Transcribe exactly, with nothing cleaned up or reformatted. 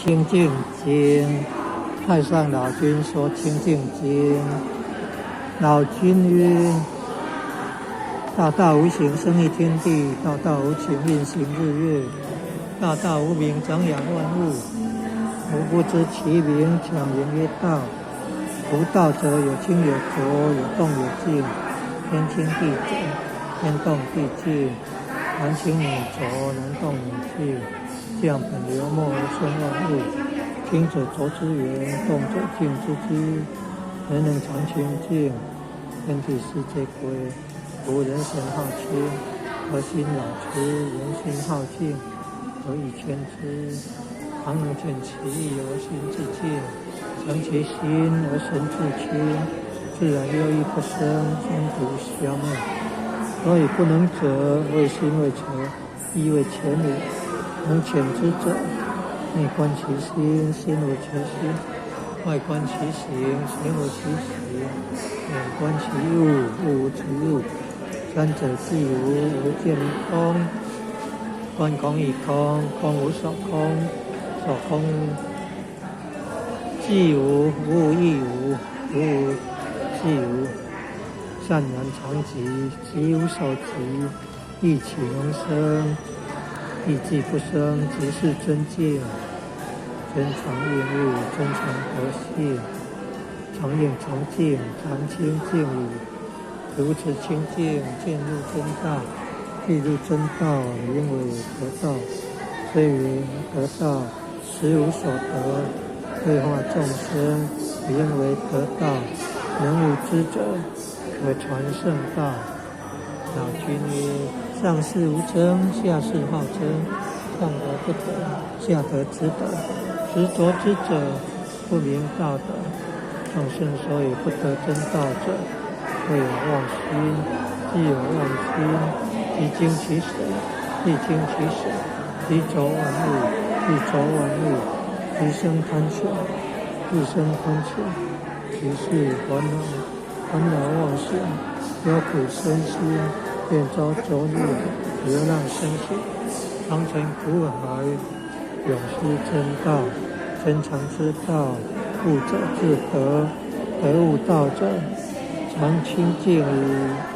清净经。太上老君说清净经。老君曰：大道无形，生育天地；大道无情，运行日月；大道无名，长养万物。吾不知其名，假名曰道。无道者，有清有浊，有动有静。天清地浊，天动地静。 凡情女浊，男动女静，降本流末而生万物。清者浊之源，动者静之基。人能常清静，天地世界归。故人神好清，而心老之；人心好静，而意迁之。 常能见其意而心自静，常其心而神自清，自然忧亦不生，冲突消灭。所以不能者，謂心未诚，意未全也。能遣之者，内觀其心，心無其心；外觀其形，形無其形；眼觀其物，物無其物。三者既無，而見於空。 觀空亦空，空無所空，所空既無，無物亦無，無物既無。善男長寂，寂無所寂，意豈能生？意既不生，即是真靜。真常應物，真常得性。常應常靜，常清靜矣。 如此清靜，漸入真道。既入真道，名為得道。雖云得道，實無所得。為化眾生，名為得道。能悟之者，可傳聖道。老君曰：上士無爭，下士好爭。上得不得，下得只得，執著之者， 不明道德。眾生所以不得真道者，謂有妄心。既有妄心，即驚其神，意驚其神，即著萬物，既著萬物，即生貪求，既生貪求，即是煩惱，煩惱妄想，憂苦身心，便招作孽，流浪生死，常沉苦海， 永失真道。真常知道，悟者自得。得悟道者，常清淨矣。